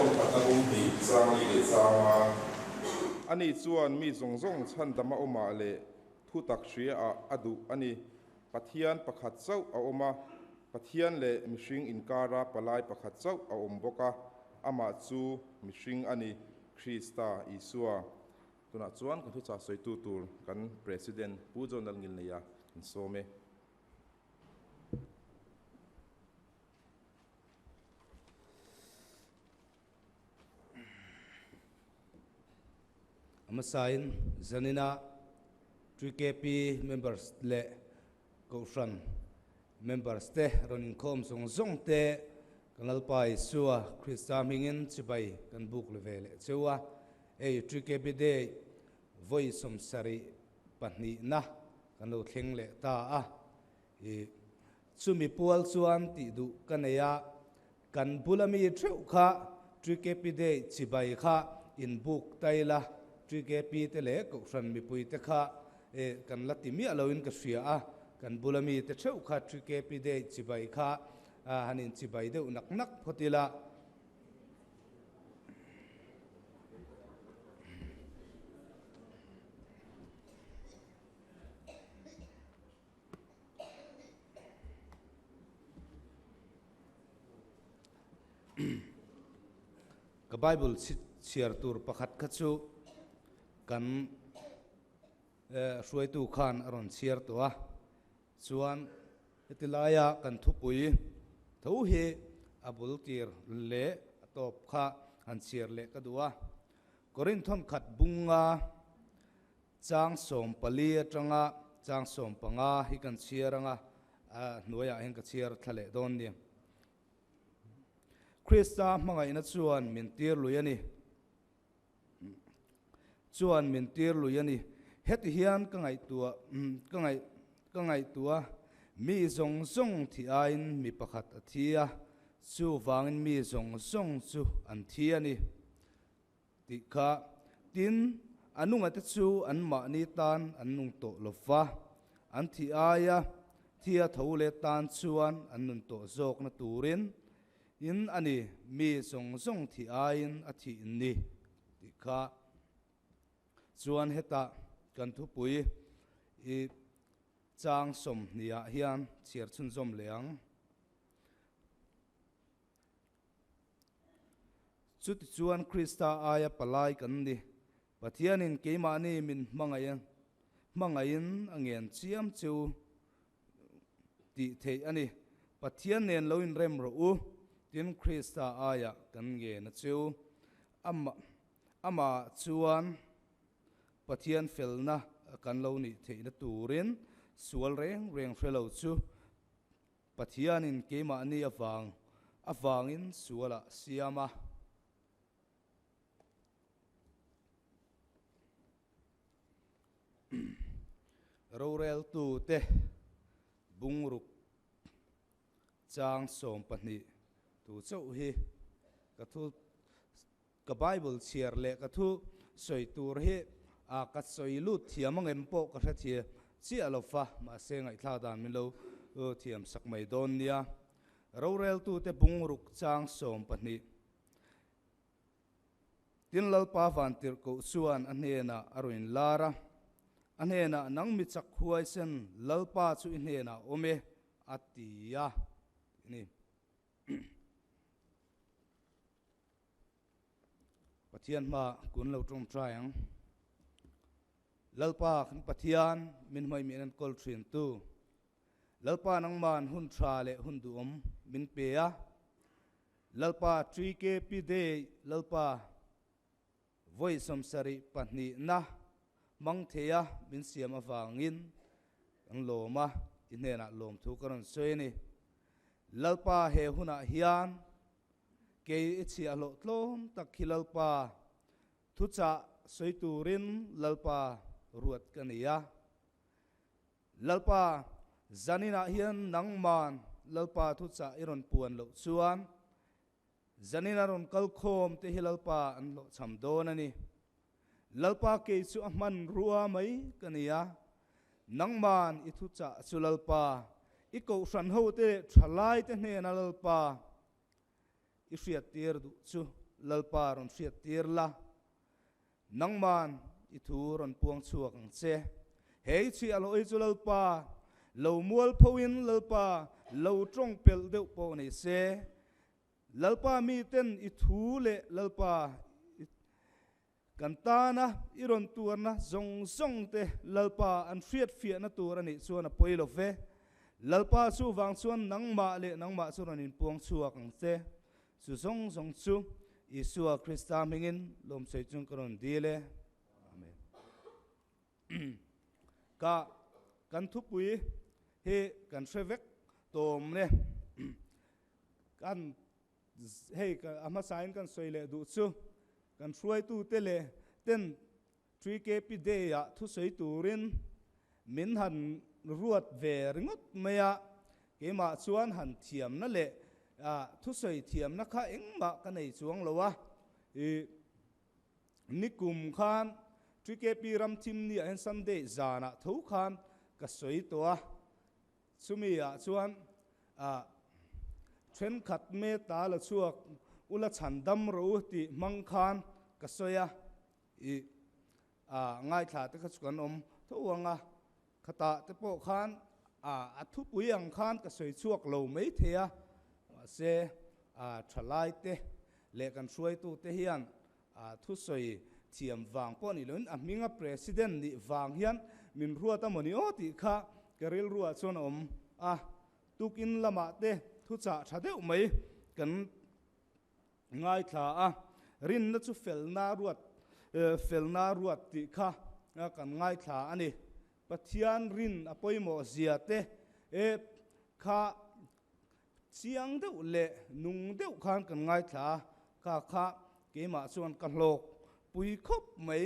Thawnkhatna bung hnih chang li leh chang a. Ani chuan mi zawng zawng chhandama awmah leh thutak hriaah a duh a ni. Pathian pakhat chauh a awm a, Pathian leh mihring inkara palai pakhat chauh a awm bawk a, amah chu mihring a ni, Krista Isua. Tunah chuan kan thuchah sawitu tur kan President Pu John Lalngilneia in sawm e. A hmasain zanina TKP members leh Kohhran members te rawn inkhawm zawng zawng te kan Lalpa Isua Krista hmingin chibai kan buk la ve leh cheu a. Hei TKP Day vawi 72na kan lo thleng leh ta a. I chumi pual chuan tih duh ka nei a, kan bula mi theuh kha TKP Day chibai kha inbuk ta ila, TKP te leh Kohhran mipui te kha kan la ti miah loin ka hria a, kan bula mi te theuh kha TKP Day chibai kha han inchibai deuh nak nak phawt ila. Ka Bible chhiar tur pakhat kha chu kan hruaitu khan a rawn chhiar tawh a, chuan heti laia kan thupui tho hi a bul tir leh a tawp kha han chhiar leh ka duh a. Korinth thawnkhat bunga Chang 14 atanga chang 15 hi kan chhiar anga, a hnuaiah hian ka chhiar thla leh dawn nia. Krista hmangaihna chuan min tir lui a ni. Chuan min tir lui a ni. Heti hian ka ngaihtuah, ka ngaih, ka ngaihtuah, mi zawng zawng thi aiin mi pakhat a thi a, chuvangin mi zawng zawng chu an thi a ni. Tih kha. Tin, a nungate chu anmahni tan an nung tawh lo va, an thih aia thia tho leh tan chuan an nun tawh zawkna turin in a ni, mi zawng zawng thih aiin a thih ni. Tih kha. Chuan hetah kan thupui i chang 20 ah hian chhiar chhunzawm leh ang. Chutichuan Krista aia palai kan ni. Pathianin keimahni min hmangaih hmangaihin a ngen chiam cheu tih theih a ni. Pathian nen lo inrem rawh u, tin Krista aia kan ngen a cheu. Amah amah chuan Pathian felna kan lo nih theihna turin sual reng reng hre lo chu Pathianin keimahni avang avangin sualah siam a. Roreltute bungruk chang 12 tu chauh hi ka thu Ka Bible chhiar leh ka thu sawi tur hi a ka sawi lut thiam ang em pawh ka hre thie chiah lo fa, mahse ngaihthlak dan min lo thiam sak mai dawn nia. Roreltute bungruk chang 12. Tin Lalpa Vantirhkoh chuan a hnenah a rawn inlar a, a hnenah, Nang mi chak huaisen, Lalpa chu i hnenah awm e, a ti a, tih a ni. Pathian hma kun lo tawngtai ang. Lalpa kan Pathian min hmai min enkawl thin tu. Lalpa nangman hun tha leh hun duhawm min pe a. Lalpa TKP Day Lalpa Vawi 72 na hmang theia min siam avangin kan lawm a, i hnenah lawmthu ka rawn sawi a ni. Lalpa he hunah hian kei i chhiahhlawh tlawm tak hi Lalpa thuchah sawi turin Lalpa ruat ka ni a. Lalpa zaninah hian nangman Lalpa thuchah i rawn puan loh chuan Zanin a rawn kal khawm te hi Lalpa an hlawhchham dawn a ni. Lalpa kei chu a hmanrua mai ka ni a, nangman i thuchah chu Lalpa, i kohhran ho te leh thalai te hnena Lalpa i hriattir duh chu Lalpa rawn hriattir la, nangman i thu rawn puang chhuak ang che. Hei chhiah hlawh hi chu Lalpa lo mualpho in Lalpa lo tawng pelh deuh pawh nei se, Lalpa miten i thu leh Lalpa i Kan tana i rawn tuarna zawng zawng te Lalpa an hriatfiahna tur a nih chuan a pawi lo ve. Lalpa chuvang chuan nangmah leh nangmah chu rawn inpuang chhuak ang che. Chu zawng zawng chu Isua Krista hmingin lawmsawi chung ka rawn dil e. Amen. Ka kan thupui hi kan hre vek tawm e. Kan Hei a hmasain kan sawi leh duh chu kan hruaitute leh ten TKP Day-ah thusawi turin min han ruat ve ringawt mai a, keimah chuan han thiamna leh thusawi thiamna kha engmah ka nei chuang lo a, i nikum khan TKP ramthim niah hian Sunday zanah tho khan ka sawi tawh a. Chumi ah chuan ah thenkhat me ta la chhuak ula chhan dam rawh u tih hmang khan ka sawi a, i ah ngaithla te kha chu kan awm tho ang a, khatah te pawh khan ah a thupui ang khan ka sawi chhuak lo mai thei a, mahse ah thalai te leh kan hruaitu te hian A thusawi thiam vang pawh ni loin a hminga President nih vang hian min ruat a mawni aw tih kha ka rilruah chuan a awm a. Tukin lamah te thuchah tha deuh mai kan ngaithla a, rinna chu felna ruat felna ruat tih kha kan ngaithla a ni. Pathian rin a pawimawh zia te kha Chiang deuh leh nung deuh khan kan ngaithla a, kha kha keimah chuan ka hlawk pui khawp mai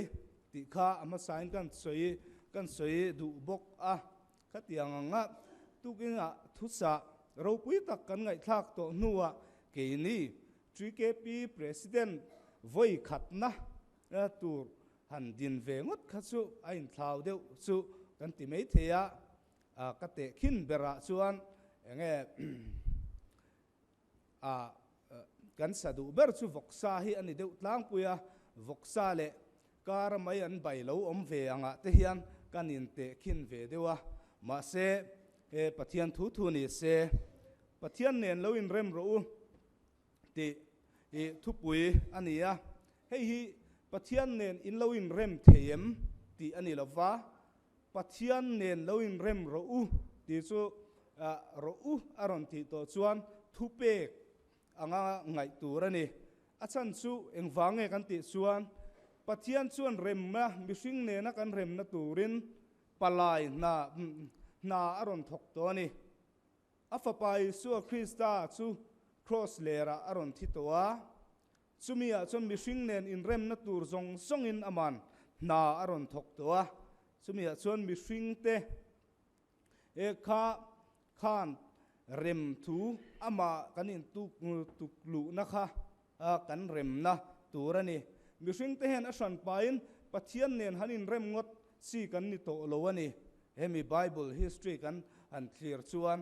tih kha a hmasain kan sawi kan sawi duh bawk a. Khatiang anga tukinah thusah ropui tak kan ngaihthlak tawh hnuah keini TKP President vawi khatna tur han din ve ngawt kha chu a inthlau deuh chu kan ti maithei a. A ka tehkhin berah chuan enge a kan sa duh ber chu vawksa hi a ni deuh tlangpui a, vawksa leh kar mai an bai lo awm ve angah te hian kan intehkhin ve deuh a, mahse he Pathian thu thu ni se, Pathian nen lo inrem rawh u tih hi thupui a ni a, hei hi Pathian nen in lo inrem thei em tih a ni lo va, Pathian nen lo inrem rawh u tih chu rawh u a rawn tih tawh chuan thupek anga ngaih tur a ni. A chhan chu engvang nge kan tih chuan Pathian chuan remna mihring nena kan remna turin palai hna hna a rawn thawk tawh a ni. A Fapa Isua Krista chu Kraws lerah a rawn thi tawh a, chumi ah chuan mihring nen inremna tur zawng zawngin aman hna a rawn thawk tawh a, chumi ah chuan mihringte e kha khan rem thu amah kan intuk tuk luhna kha kan remna tur a ni. Mihringte hian a hran pahin Pathian nen han inrem ngawt chi kan ni tawh lo a ni. Hemi Bible history kan han thlir chuan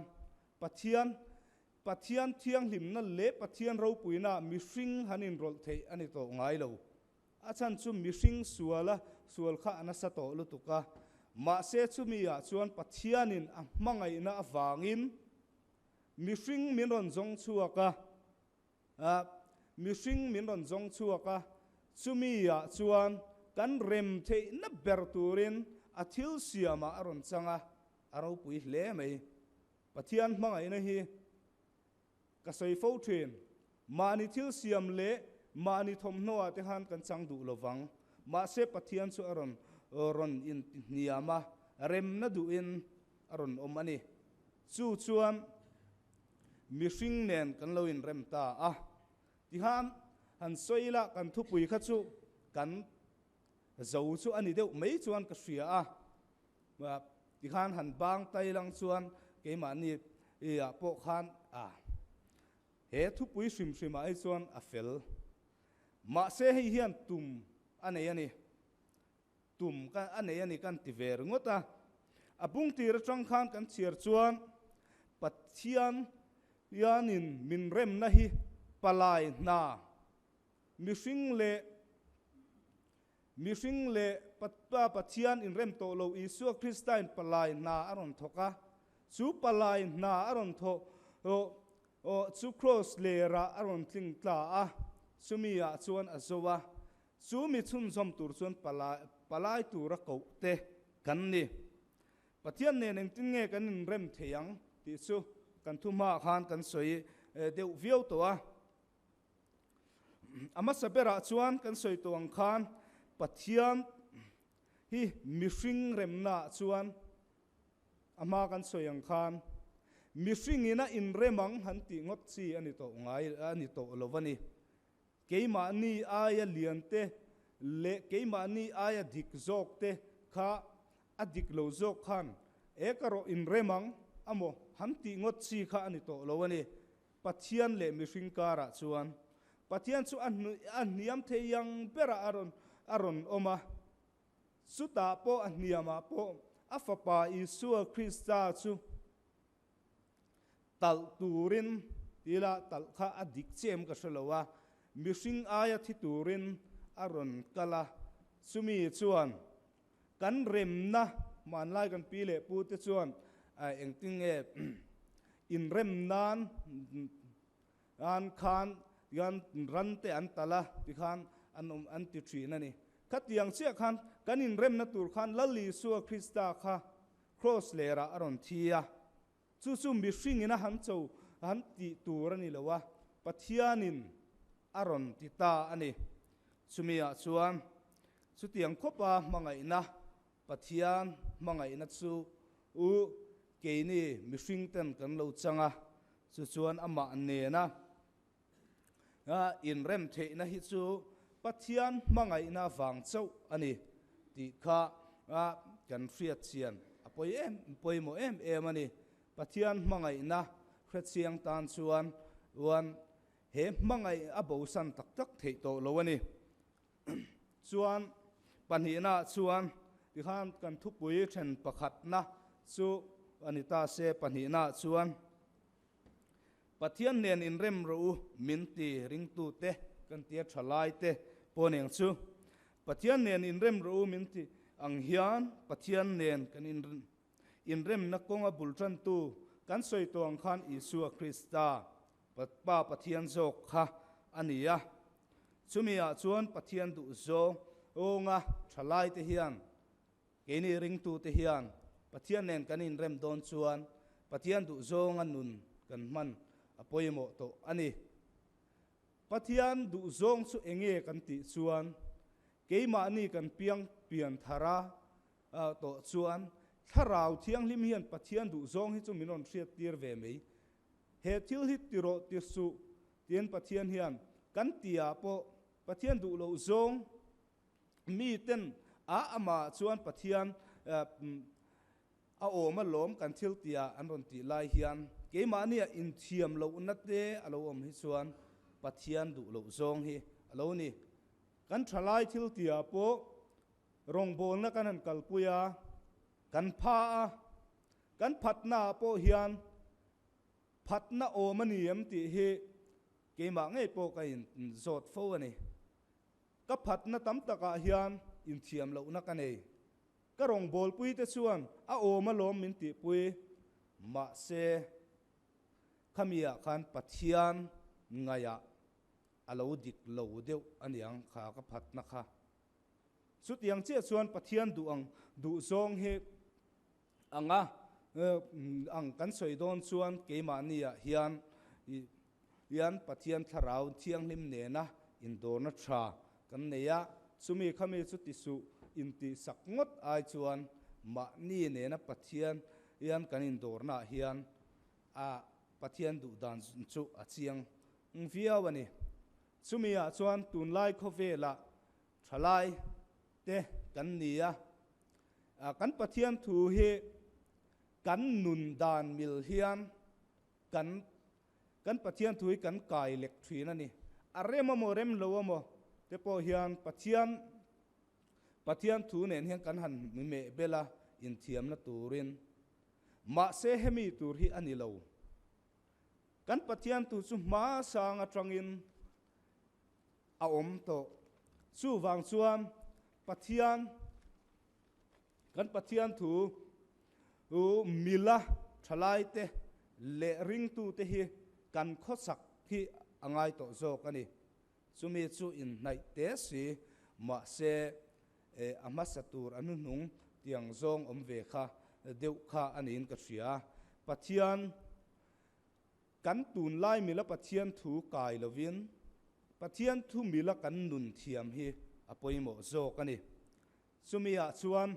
Pathian, Pathian thianghlimna leh Pathian ropuina mihring han inrawlh theih a ni tawh ngai lo. A chhan chu mihring suala sual kha a nasa tawh lutuk a. Mahse chumi ah chuan Pathianin a hmangaihna avangin mihring min rawn zawng chhuak a. A, mihring min rawn zawng chhuak a, chumi ah chuan kan rem theihna ber turin a thil siamah a rawn chang a, a ropui hle mai. Pathian hmangaihna hi ka sawi fo thin, mahni thil siam leh mahni thawmhnaw ah te khan kan chang duh lovang, mahse Pathian chu a rawn rawn intihniam a, remna duhin a rawn awm a ni. Chu chuan Mihring nen kan lo inrem ta a, tihan han sawi ila kan thupui kha chu kan zo chu a ni deuh mai chuan ka hria a, tikhan han bang tai lang chuan keimahni ah pawh khan a he thupui hrim hrim ah hi chuan a fel. Mahse hei hian tum a nei a ni. Tum ka a nei a ni kan ti ve ringawt a. A bung tir atang khan kan chhiar chuan Pathian hianin min remna hi palai hna Mihring leh Mihring leh Pa Pathian inrem tawh lo Isua Krista in palai hna a rawn thawk a, chu palai hna a rawn thawh chu Kraws lerah a rawn tling tla a, chumi ah chuan a zo a, chu mi chhunzawm tur chuan palai tura koh te kan ni. Pathian nen engtin nge kan inrem thei ang tih chu kan thu hmaah khan kan sawi deuh viau tawh a. A hmasa berah chuan kan sawi tawh ang khan Pathian hi mihring remnaah chuan a hma kan sawi ang khan mihringin a inrem ang han tih ngawt chi a ni tawh ngai a ni tawh lo a ni. Keimahni aia lian te leh keimahni aia dik zawk te kha a dik lo zawk khan e ka rawh inrem ang amaw han tih ngawt chi kha a ni tawh lo a ni. Pathian leh mihring karah chuan Pathian chu a a hniam thei ang berah a rawn a rawn awm a. Chutah pawh a hniamah pawh a Fapa Isua Krista chu talh turin tila talh kha a dik chiah em ka hre lo a, mihring aia thi turin a rawn kal a. Chumi chuan Kan remna hmanlai kan pi leh pu te chuan engtin nge inrem nan an khan tian ran te an tal a tikhan an awm an ti thin a ni. Khatiang chiah khan kan inremna tur khan Lal Isua Krista kha Kraws lerah a rawn thi a. Chu chu mihringin a han cho han tih tur a ni lo a, Pathianin a rawn ti ta a ni. Chumiah chuan chutiang khawpa hmangaihna, Pathian hmangaihna chu u keini mihringten kan lo chang a, chu chuan amah nena inrem theihna hi chu Pathian hmangaihna vang chauh a ni tih kha kan hriat chian a pawi em pawimawh em em a ni. Pathian hmangaihna hrechiang tan chuan uan he hmangaih a bosan tak tak theih tawh lo a ni. Chuan pahnihnaah chuan tikhan kan thupui then pakhatna chu a ni ta se pahnihnaah chuan Pathian nen inrem rawh u min ti ringtute kan tia tha lai te pawh nen chu Pathian nen inrem rawh u min ti ang hian Pathian nen kan inremna kawnga bul tantu kan sawi tawh ang khan Isua Krista Pa Pathian zawk kha a ni a. Chumi ah chuan Pathian duh zawng awnga tha lai te hian Keini ringtute hian Pathian nen kan inrem dawn chuan Pathian duhzawnga nun kan hman a pawimawh tawh a ni. Pathian duhzawng chu enge kan tih chuan keimahni kan piang pian thara tawh chuan Thlarau Thianghlim hian Pathian duhzawng hi chu min rawn hriattir ve mai. He thil hi ti rawh ti suh tiin Pathian hian kan tihah pawh Pathian duh loh zawng Miten a amah chuan Pathian a awm alawm kan thil tia an rawn tih lai hian keimahnia inthiam lohna te a lo awm hi chuan Pathian duh loh zawng hi a lo ni. Kan thalai thil tia pawh rawngbawlna kan han kalpui a, kan pha a, kan phatna ah pawh hian phatna awm a ni em tih hi keimah ngei pawh ka inzawt fo a ni. Ka phatna tam takah hian inthiam lohna ka nei. Ka rawngbawlpuite chuan a awm alawm min tihpui. Mahse, khamiah khan Pathian ngaihah a lo dik lo deuh aniang kha ka phatna kha. Chutiang chiah chuan Pathian duh ang duhzawng hi anga ang kan sawi dawn chuan keimahniah hian hian Pathian Thlarau Thianghlim nena indawrna tha kan nei a, chumi khami chu ti suh intihsak ngawt ai chuan mahni nena Pathian hian kan indawrnaah hian a Pathian duh dan chu a chiang viau a ni. Chumi ah chuan tunlai khawvelah thalai te kan ni a, kan Pathian thu hi kan nun dan mil hian kan Kan Pathian thu hi kan kai lek thin a ni. A rem amaw rem lo amaw te pawh hian Pathian Pathian thu nen hian kan han meh bel a inthiamna turin. Mahse hemi tur hi a ni lo. Kan Pathian thu chu hma sang atangin. a awm tawh. Chuvang chuan Pathian, kan Pathian thu mila thalaite leh ringtute hi kan khawsak hi a ngai tawh zawk a ni. Chumi chu inhnaih te si, mahse a hmasa tur a hnuhnung tiang zawng awm ve kha deuh kha a niin ka hria. Pathian Kan tunlai mila Pathian thu kai lovin Pathian thu mila kan nun thiam hi a pawimawh zawk a ni. Chumi ah chuan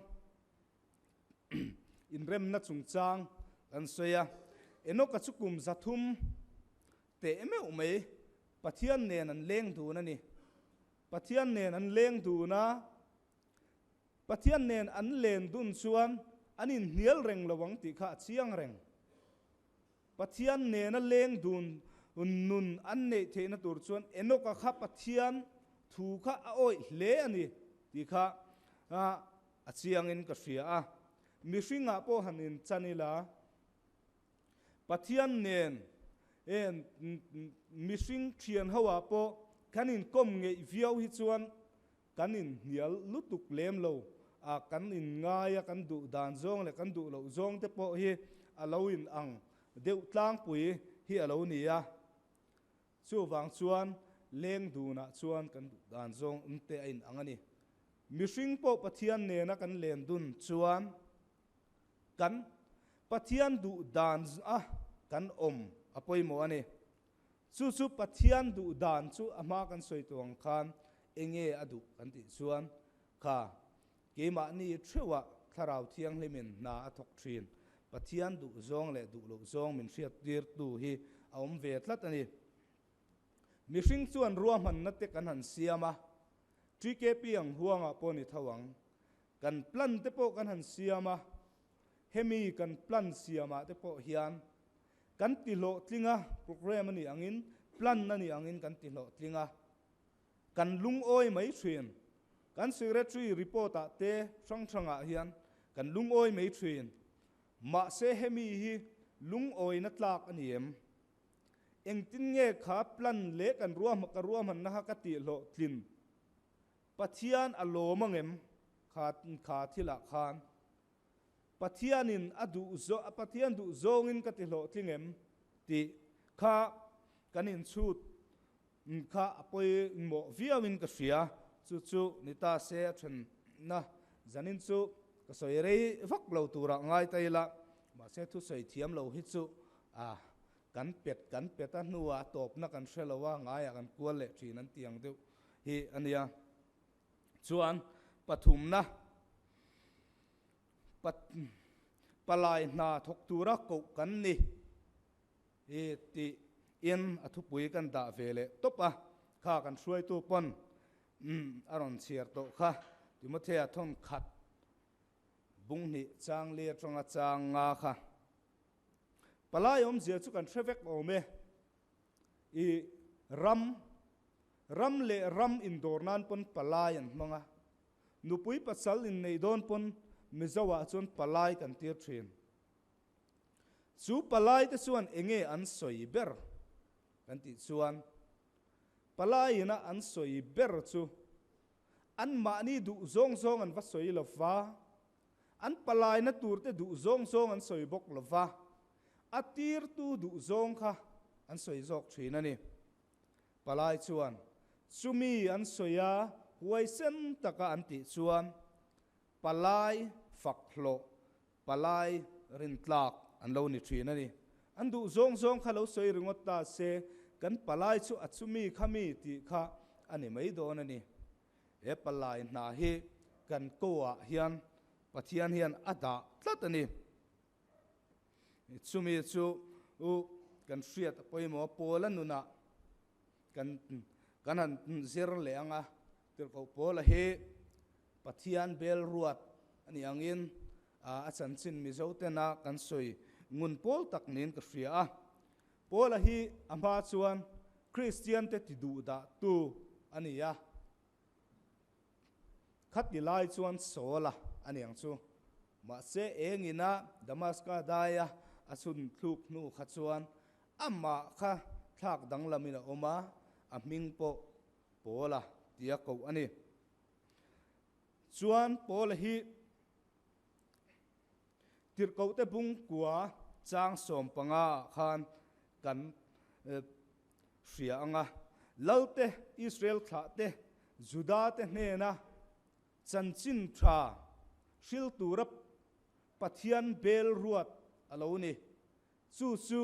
inremna chungchang kan sawi a, Enoka chu kum 300 teh meuh mai Pathian nen an leng dun a ni. Pathian nen an leng dun a, Pathian nen an len dun chuan an inhnial reng lo ang tih kha a chiang reng. Pathian nena leng dun nun an neih theihna tur chuan Enoka kha Pathian thu kha a awih hle a ni tih kha a chiangin ka hria a. Mihringah pawh han inchan ila, Pathian nen mihring thian hoah pawh kan inkawm ngeih viau hi chuan kan inhnial lutuk lem lo a, kan inngai a, kan duh dan zawng leh kan duh loh zawng te pawh hi a lo in ang deuh tlangpui hi a lo ni a. Chuvang chuan leng dunah chuan kan duh dan zawng awm te a in ang a ni. Mihring pawh Pathian nena kan len dun chuan kan Pathian duh dan a kan awm a pawimawh a ni. Chu chu Pathian duh dan chu a hma kan sawi tawh ang khan enge a duh kan tih chuan kha keimahni theuhah Thlarau Thianghlimin hna a thawk thin. Pathian duh zawng leh duh loh zawng min hriattirtu hi a awm ve tlat a ni. Mihring chuan ruahmanna te kan han siam a, TKP ang huangah pawh ni tho ang, kan plan te pawh kan han siam a, hemi kan plan siamah te pawh hian Kan ti hlawhtling a, program a nih angin, plan a nih angin kan ti hlawhtling a. Kan lungawi mai thin. Kan secretary report ah te hrang hrangah hian kan lungawi mai thin. Mahse hemi hi lungawina tlak a ni em? Engtin nge kha plan leh kan ruahma ka ruahmanna kha ka tih hlawhtlin? Pathian a lawm angem kha kha thilah khan? Pathianin a duh zawh Pathian duh zawngin ka ti hlawhtling em tih kha kan inchhut kha a pawimawh viauin ka hria. Chu chu ni ta se a thenna zanin chu ka sawi rei vak lo turah ngai ta ila, mahse thusawi thiam lo hi chu a kan pet kan pet a hnuah a tawpna kan hre lo a, ngaiah kan kual leh thin an ti ang deuh hi a nia. Chuan pathumna palai hna thawk tura koh kan ni i tih in a thupui kan dah ve leh tawp a, kha kan hruaitu pawn a rawn chhiar tawh kha Timothea thawn khat bunghnih chang li atanga chang nga kha. Palai awmzia chu kan hre vek awm e. I ram, ram leh ram indawr nan pawn palai an hmang a, nupui pasal inneih dawn pawn Mizo ah chuan palai kan tir thin. Chu palai te chuan enge an sawi ber kan tih chuan palai ina an sawi ber chu anmahni duh zawng zawng an va sawi lova, An palaina turte duh zawng zawng an sawi bawk lo va, a tirtu duh zawng kha an sawi zawk thin a ni. Palai chuan chumi an sawi a, huaisen taka an tih chuan palai fak hlawh, palai rintlak an lo ni thin a ni. An duh zawng zawng kha lo sawi ringawt ta se, kan palai chu a chumi kha mi tih kha a ni mai dawn a ni. He palai hna hi kan ko ah hian Pathian hian a dah tlat a ni. Chumi chu u kan hriat a pawimawh a, Paula nunah kan kan han zir leh ang a, Tirhkoh Paula hi Pathian bel ruat a nih angin a chanchin Mizo tena kan sawi ngun pawl tak niin ka hria a. Paula hi a hma chuan Kristian te ti duh dah tu a ni a, khati lai chuan Saul-a a ni ang chu. Mahse engina Damaska daia a chhun thluk hnu kha chuan amah kha thlak danglamin a awm a, a hming pawh. Paula tia koh a ni. Chuan Paula hi Tirhkohte bungkua chang 15 ah khan kan hria ang a, Lalte, Israel thlahte, Judate hnena chanchin tha hril tura Pathian bel ruat a lo ni. Chu chu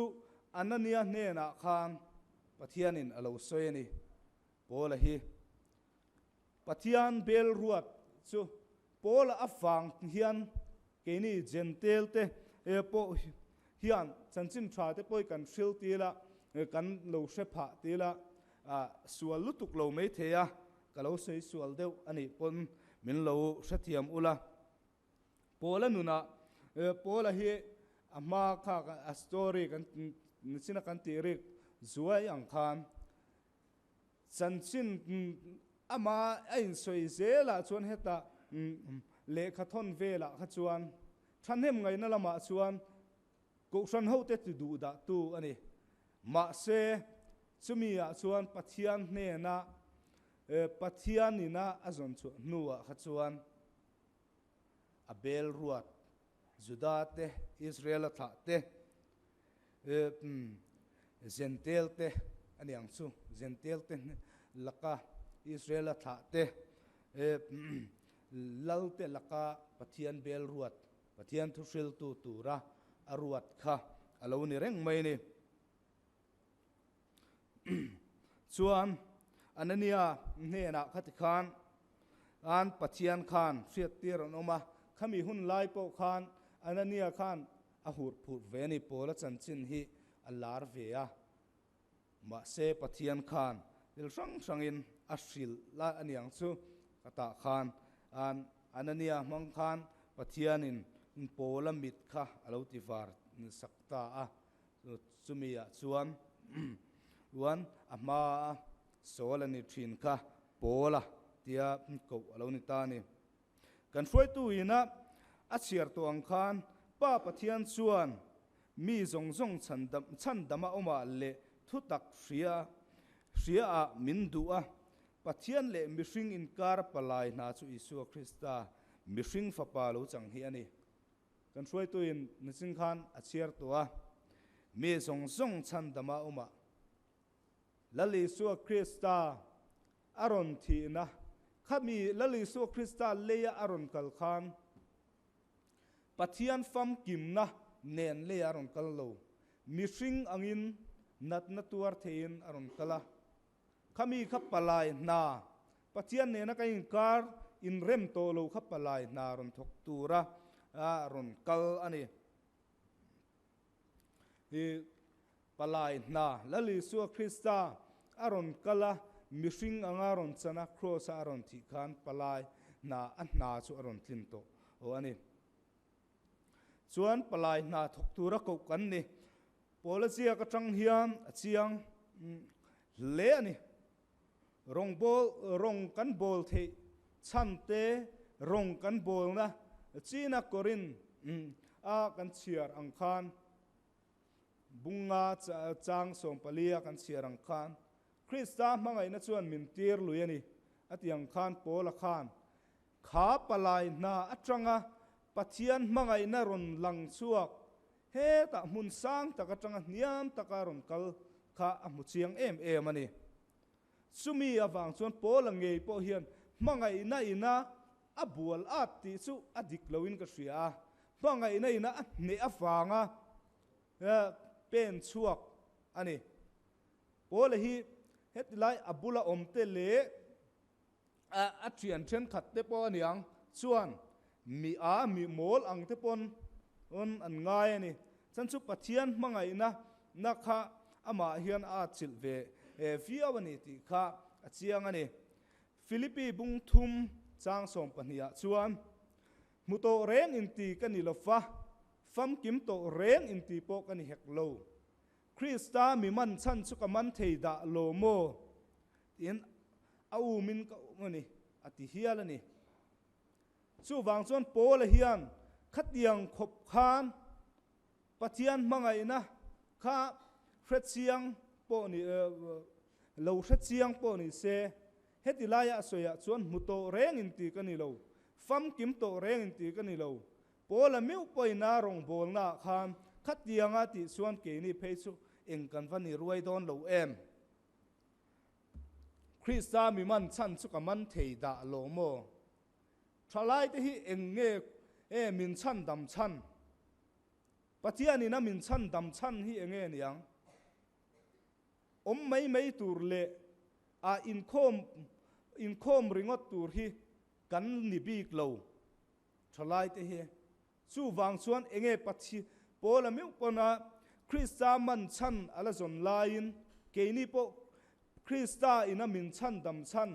Anania hnenah khan Pathianin a lo sawi a ni. Paula hi Pathian bel ruat chu Paula avang hian keini Jentail te pawh hian chanchin tha te pawh hi kan hril til a, kan lo hre phah til a, sual lutuk lo mai thei a, ka lo sawi sual deuh a nih pawn min lo hrethiam ula. Paula nunah Paula hi a hma kha a story kan nichina kan tih rik zuai ang khan Chanchin ama a insawi zelah chuan hetah lehkha thawn velah kha chuan thahnem ngaihna lamah chuan Kohhran hote ti duh dahtu a ni. Mahse, chumi ah chuan Pathian hnena Pathian ina a zawn chhuah hnuah kha chuan a bel ruat Juda te, Israel-a thlah te, Jentail te a ni ang chu, Jentail te laka Israel-a thlah te, lal te laka Pathian bel ruat, Pathian thuhriltu tura a ruat kha a lo ni reng mai a ni. Chuan Anania hnenah khati khan an Pathian khan hriattir an awm a, khami hun lai pawh khan Anania khan A hurh phurh ve a ni, Paula chanchin hi a lar ve a, mahse Pathian khan thil hrang hrangin a hrilh la a niang chu ka tah khan Anania hmang khan Pathianin Paula mit kha a lo ti var sak ta a, chumi ah chuan uan a hma a Saul a ni thin kha Paula tia koh a lo ni ta a ni. Kan hruaitu ina a chhiar tawh ang khan Pa Pathian chuan mi zawng zawng chhandama awmah leh thutak hria hriaah min duh a. Pathian leh mihring inkar palai hna chu Isua Krista, mihring Fapa lo chang hi a ni. Kan hruaitu in nichin khan a chhiar tawh a, mi zawng zawng chhandama awmah Lal Isua Krista a rawn thihna, khami Lal Isua Krista leia a rawn kal khan Pathian famkimna nen leia a rawn kal lo, mihring angin natna tuar theiin a rawn kal a. Khami kha palai hna, Pathian nena kan inkar inrem tawh lo kha palai hna rawn thawk tura a rawn kal a ni. Hi palai hna Lal Isua Krista a rawn kal a, mihring anga rawn chan a, Kraws-a a rawn thih khan palai hna a hna chu a rawn tlin tawh aw a ni. Chuan palai hna thawk tura koh kan ni. Paula ziak atang hian a chiang hle a ni. Rawngbawl rawng kan bawl theih chhan te, rawng kan bawlna china Korin a kan chhiar ang khan, bunga chang 14 a kan chhiar ang khan, Krista hmangaihna chuan min tir lui a ni, a ti ang khan Paula khan kha palai hna atanga Pathian hmangaihna rawn lang chhuak Hetah hmun sang tak atanga hniam taka rawn kal kha a hmu chiang em em a ni. Chumi avang chuan Paula ngei pawh hian hmangaihna ina a bual at tih chu a dik loin ka hria a, hmangaihna ina a hneh avanga pen chhuak a ni. Paula hi hetilai a bula awmte leh A thian thenkhat te pawh a niang chuan mi a mi mawl ang te pawn an ngai a ni. Chan chu Pathian hmangaihna na kha amah hian a atchilh ve viau a ni tih kha a chiang a ni. Philippi bung thum chang 12 ah chuan, Hmu tawh reng inti ka ni lo fa, famkim tawh reng inti pawh ka ni hek lo. Krista mi man chhan chu ka man thei dah lo maw? Tiin a umin ka um a ni, a ti hial a ni. Chuvang chuan Paula hian khatiang khawp khan Pathian hmangaihna kha hrechiang pawh ni lo hrechiang pawh ni se. Heti laia a sawiah chuan hmu tawh reng in ti ka ni lo, famkim tawh reng in ti ka ni lo. Paula meuh pawhin a rawngbawlnaah khan khatianga tih chuan keini phei chu eng kan va ni ruai dawn lo em? Krista mi man chhan chu ka man thei dah lo maw? Thalaite hi eng nge e min chhan dam chhan? Pathianin a min chhan dam chhan hi eng nge niang? Awm mai mai tur leh a inkhawm inkhawm ringawt tur hi kan ni bik lo thalaite hi. Chuvang chuan enge Pathian Paula meuh pawna Krista man chhan a la zawn laiin keini pawh Krista ina min chhan dam chhan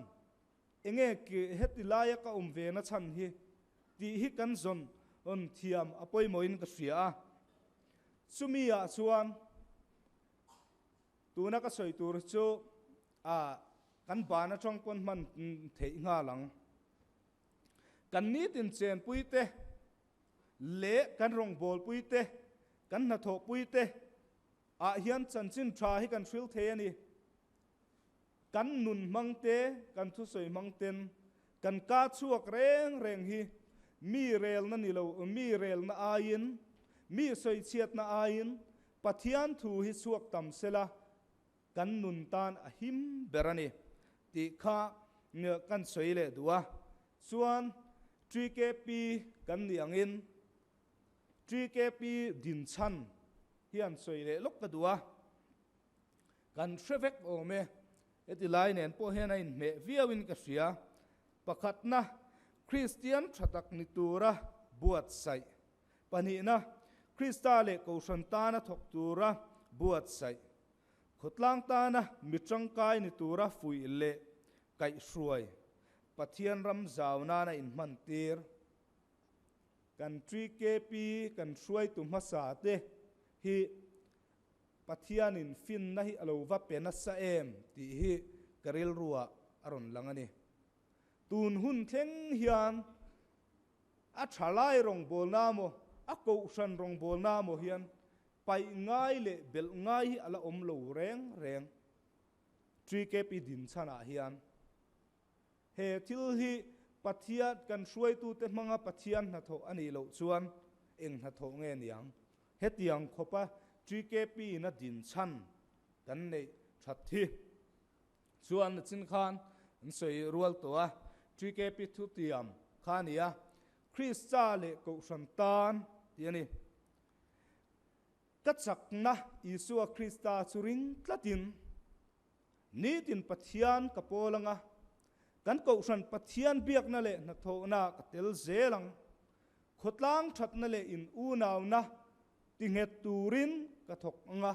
enge heti laia ka awm ve na chhan hi tih hi kan zawn rawn thiam a pawimawhin ka hria a. Chumi ah chuan Tuna ka sawi tur chu a kan ban atang pawn hman theih nghal ang. Kan nitin chenpui te leh kan rawngbawlpui te, kan hnathawhpui te ah hian chanchin tha hi kan hril thei a ni. Kan nun hmang te, kan thusawi hmang ten kan ka chhuak reng reng hi mi relna ni lo, mi relna aiin, mi sawichhiatna aiin Pathian thu hi chhuak tam sela kan nun tan a him ber a ni tih kha kan sawi leh duh a. Chuan TKP kan nih angin TKP dinchhan hian sawi leh lawk ka duh a. Kan hre vek awm e. Heti lai nen pawh hian a inhmeh viauin ka hria. Pakhatna, Kristian tha tak ni tura buatsaih. Pahnihna, Krista leh Kohhran tana thawk tura buatsaih. Khawtlang tana mi tangkai ni tura fuih leh kaihhruai. Pathian ram zau nana inhmantir. Kan TKP kan hruaitu hmasa te hi Pathianin finna hi a lo va pe nasa em tih hi ka rilruah a rawn lang a ni. Tun hun thleng hian a thalai rawngbawlna maw, a kohhran rawngbawlna maw hian paih ngai leh belh ngai hi a la awm lo reng reng. TKP dinchhanah hian he thil hi Pathian kan hruaitute hmanga Pathian hnathawh a nih loh chuan eng hnathawh nge niang? Hetiang khawpa TKP in a din chhan kan neih that hi chuan nachin khan an sawi rual tawh a, TKP thutiam kha a ni a, Krista leh Kohhran tan tih a ni. Ka chakna Isua Krista chu ring tlatin nitin Pathian ka pawl anga, kan Kohhran Pathian biakna leh hnathawhna ka tel zel ang. Khawtlang thatna leh in unauna ti nghet turin ka thawk ang a,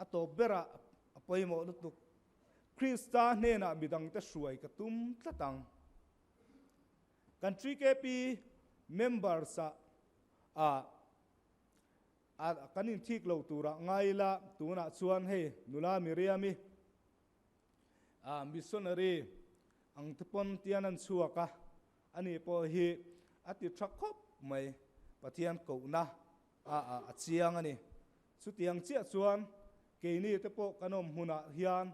a tawp berah a pawimawh lutuk. Krista hnenah midangte hruai ka tum tlat ang. Kan TKP members ah a kan inthik lo turah ngai ila, tunah chuan hei nula Miriam-i missionary ang te pawn tian an chhuak a, ani pawh hi a ti tha khawp mai, Pathian kohna a a chiang a ni. Chutiang chiah chuan keini te pawh kan awm hmunah hian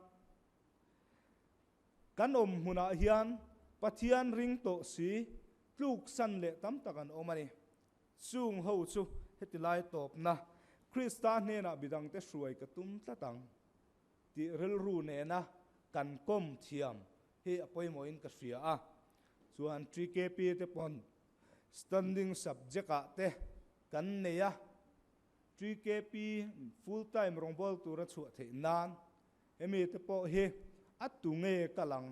kan awm hmunah hian Pathian ring tawh si tluk san leh tam tak an awm a ni. Chung ho chu heti lai tawpna Krista hnenah midangte hruai ka tum tlat ang. Tih rilru nena kan kawm thiam hi a pawimawhin ka hria a, chuan TKP te pawn standing subject ah te kan nei a, TKP full time rawngbâwl tura chhuah theih nan hemi te pawh hi a tu nge kal ang?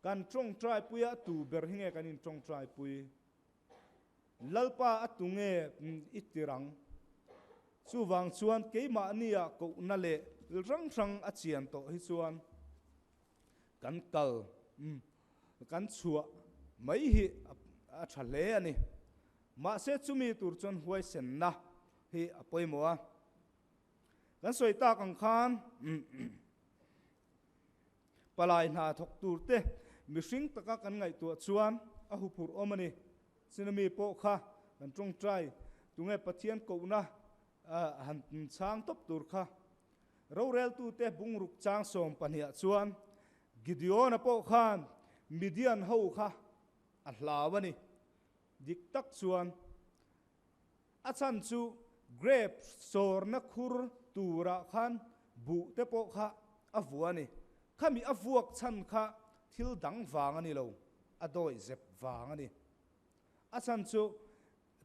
Kan tawngtai pui a, a tu ber hi nge kan intawngtai pui? Lalpa a tu nge i tir ang? Chuvang chuan keimahnia kohna leh hrang hrang a chian tawh hi chuan kan kal kan chhuah mai hi a tha hle a ni. Mahse chumi tur chuan huaisenna hi a pawimawh a. Kan sawi tak ang khan Palai hna thawk tur te mihring taka kan ngaihtuah chuan a huphurh awm a ni. Chinami pawh kha kan tawngtai tunge Pathian kohna han chhang tawp tur kha. Roreltute bungruk chang 12 ah chuan Gideon-a pawh khan Midian ho kha a hlau a ni. Dik tak chuan a chhan chu grape sawrna khur turah khan buh te pawh kha a vuah a ni. Khami a vuak chhan kha thil dang vang a ni lo, a dawi zep vang a ni. A chhan chu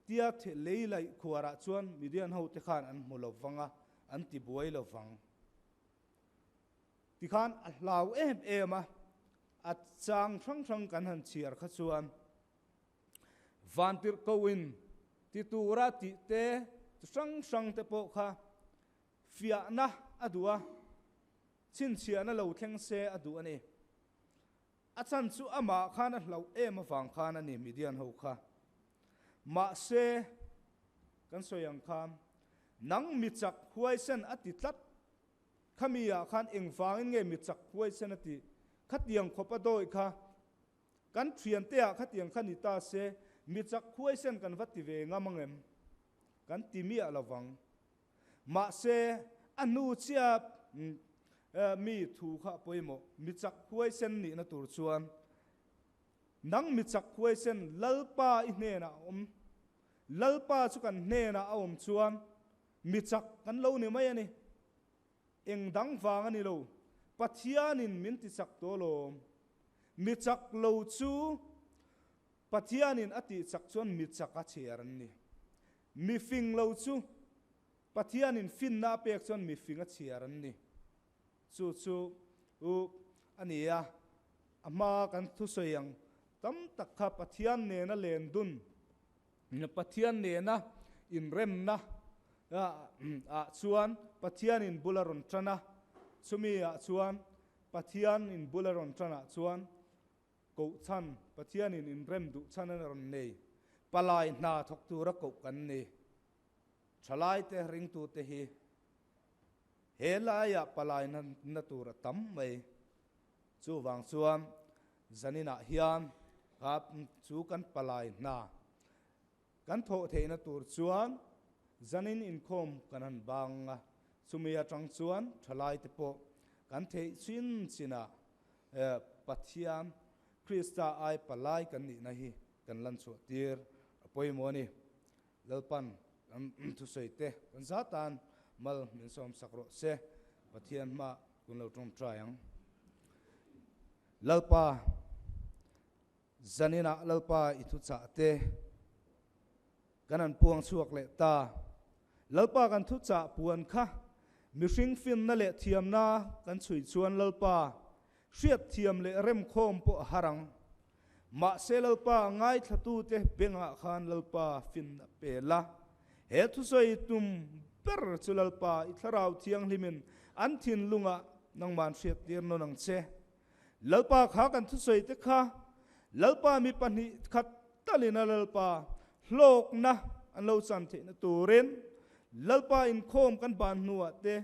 tia lei laih khuarah chuan Midian hote khan an hmu lo vang a, an ti buai lo vang. Tikhan a hlau em em a, a chang hrang hrang kan han chhiar kha chuan vantirh koin ti tura tih te hrang hrang te pawh kha fiahna a duh a, chhinchhiahna lo thleng se a duh a ni. A chan chu amah khan a hlauh em avang khan a ni Midian ho kha. Mahse, kan sawi ang khan, nang mi chak huaisen a ti tlat. Khami ah khan engvangin nge mi chak huaisen a tih? Khatiang khawp a dawi kha kan thiante ah khatiang kha ni ta se, mi chak huaisen kan va ti ve ngam ang em? Kan ti miah lo vang. Mahse, a hnu chiah mi thu kha a pawimawh. Mi chak huaisen nihna tur chuan nang mi chak huaisen Lalpa i hnenah a awm. Lalpa chu kan hnenah a awm chuan Mi chak kan lo ni mai a ni. Eng dang vang a ni lo. Pathianin min ti chak tawh alawm. Mi chak lo chu Pathianin a tih chak chuan mi chak a chhiar an ni. Mi fing lo chu Pathianin finna a pek chuan mi fing a chhiar an ni. Chu chu u a ni a, a hma kan thusawi ang tam tak kha Pathian nena len dun Pathian nena inremna ah chuan Pathianin bul a rawn tan a, chumi ah chuan Pathianin bul a rawn tan ah chuan koh chhan, Pathianin inrem duh chhan a rawn nei. Palai hna thawk tura koh kan ni. Thalaite ringtute hi he laiah palai na tur a tam mai. Chuvang chuan zaninah hian kha chu kan palai hna kan thawh theihna tur chuan zanin inkhawm kan han bang a, chumi atang chuan thalaite pawh kan theih chin chinah Pathian Krista ai palai kan nihna hi kan lan chhuah tir a pawimawh a ni. Lalpan kan thusawi te kan zatan mal min sawm sak rawh se. Pathian hma kun lo tawngtai ang. Lalpa, zaninah Lalpa i thuchah te kan han puang chhuak leh ta. Lalpa kan thuchah puan kha mihring finna leh thiamna kan chhui chuan Lalpa hriat thiam leh remkhawm pawh a har ang. Mahse Lalpa ngaithlatute bengah khan Lalpa finna pe la. He thusawi tum ber chu Lalpa i Thlarau Thianghlimin an thinlungah nangman hriattir nawn ang che. Lalpa kha kan thusawi te kha Lalpa mi pahnih khat talin a Lalpa hlawkna an lo chan theihna turin Lalpa inkhawm kan ban hnuah te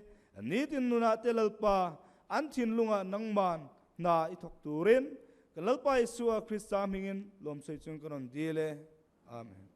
nitin nunah te Lalpa an thinlungah nangman hna i thawk turin kan Lalpa Isua Krista hmingin lawmsawi chung ka rawn dil e. Amen.